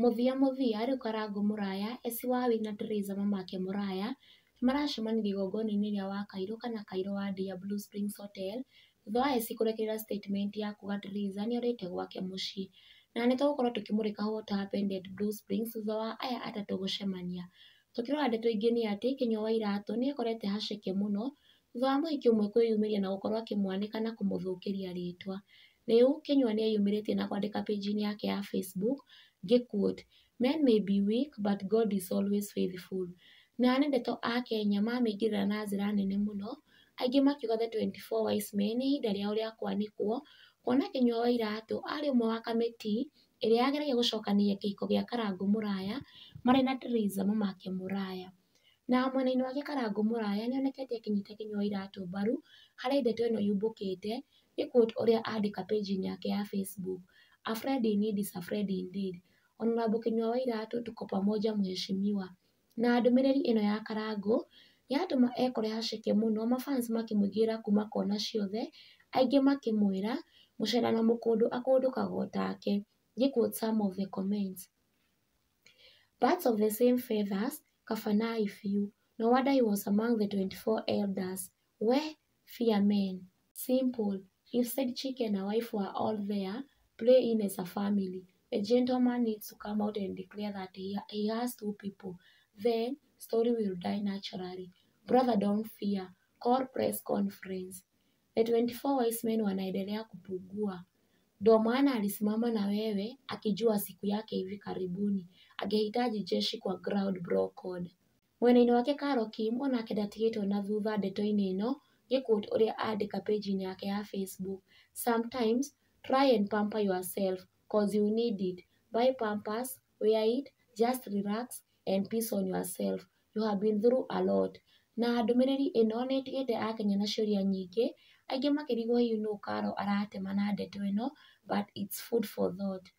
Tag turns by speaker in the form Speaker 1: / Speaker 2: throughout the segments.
Speaker 1: Mũthia mũthia rĩu Karangũ Mũraya, Esi wa Wili na Triza mamake Mũraya nĩmaracemanirie igongona-inĩ rĩa Wakairũ kana Kairũ wa Ndia Blue Springs Hotel thutha wa Esi kũrekereria statement ya kuga Triza nĩorĩte gwake mũciĩ. Na nĩtũgũkorwo tũkĩmũrĩka what happened at Blue Springs thutha wa aya atatũ gũcemania. Tũkĩrora ndeto ingĩ nĩ atĩ Kĩnyua wa Iratũ nĩekorete haceke mũno thutha wa mũhiki ũmwe kwĩyumĩria na gũkorwo akĩmwanĩka na kũmũthũkĩria rĩtwa. Rĩu Kĩnyua nĩeyumĩrĩtie na kwandĩka page-inĩ yake ya Facebook ngĩ-quote, "Men may be weak but God is always faithful." Na nĩ ndeto akenya mamĩingĩrĩra na njĩra nene mũno, aingĩ makiuga the 24 wise men nĩ ihinda rĩao rĩa kwanĩkwo, kuona Kĩnyua wa Iratũ arĩ ũmwe wa kamĩtĩ ĩrĩa yageragia gũcokanĩrĩria kĩhiko gĩa Karangũ Mũraya marĩ na Triza mamake Mũraya. Na mwena-inĩ wake Karangũ Mũraya nĩonekete akĩnyita Kĩnyua wa Iratũ mbaru harĩ ndeto ĩno yumbũkĩte, ngĩ-quote ũrĩa andĩka page-inĩ yake ya Facebook, "A friend in need is a friend indeed. Honorable Kĩnyua wa Iratũ tuko pamoja mheshimiwa." Na ndũmĩrĩri ĩno ya Karangũ yatũma ekore haceke mũno mafans makĩmũingĩrĩra kuma kona ciothe, aingĩ makĩmwĩra mũcera na mũkũndũ akũndũkaga o take. Ngĩ-quote some of the comments. "Birds of the same feathers, kafanai few. No wonder he was among the 24 elders. We, fear men. Simple. If said chick and her wife were all there, play in as a family. The gentleman needs to come out and declare that he has two people. Then, story will die naturally. Brother, don't fear. Call press conference. The 24 wise men wanaendelea kupungua. Ndo maana alisimama na wewe akijua siku yake hivi karibuni. Angehitaji jeshi kwa ground bro code." Mwena-inĩ wake Carol Kim onake ndatigĩtwo na thutha ndeto-inĩ ĩno ngĩ-quote ũrĩa andĩka page-inĩ yake ya Facebook, "Sometimes try and pamper yourself cause you need it. Buy pampers, wear it, just relax and peace on yourself. You have been through a lot." Na ndũmĩrĩri ĩno nĩ ĩtigĩte akenya na ciũria nyingĩ, aingĩ makĩrigwo hihi nũ Carol aratema na ndeto ĩno, but it's food for thought.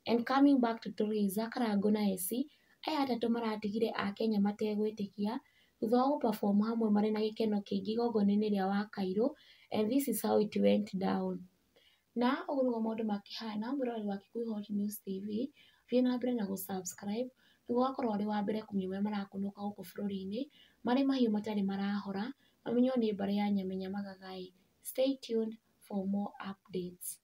Speaker 1: And coming back to Triza, Karangũ na Esi, aya atatũ maratigire akenya mategwĩtĩkia thutha wa gũ-perform hamwe marĩ na gĩkeno kĩingĩ igongona-inĩ rĩa Wakairũ, and this is how it went down. Na ũguo nĩguo maũndũ makĩhana, mwĩroreri wa Kikuyu Hot News TV, thiĩ na mbere na gũ-subscribe nĩguo ũgakorwo ũrĩ wa mbere kũmenya ũrĩa marakunũka gũkũ bũrũri-inĩ, marĩ mahiũ matarĩ marahora, mamenywo nĩ mbarĩ ya Nyamenya Magagai. Stay tuned for more updates.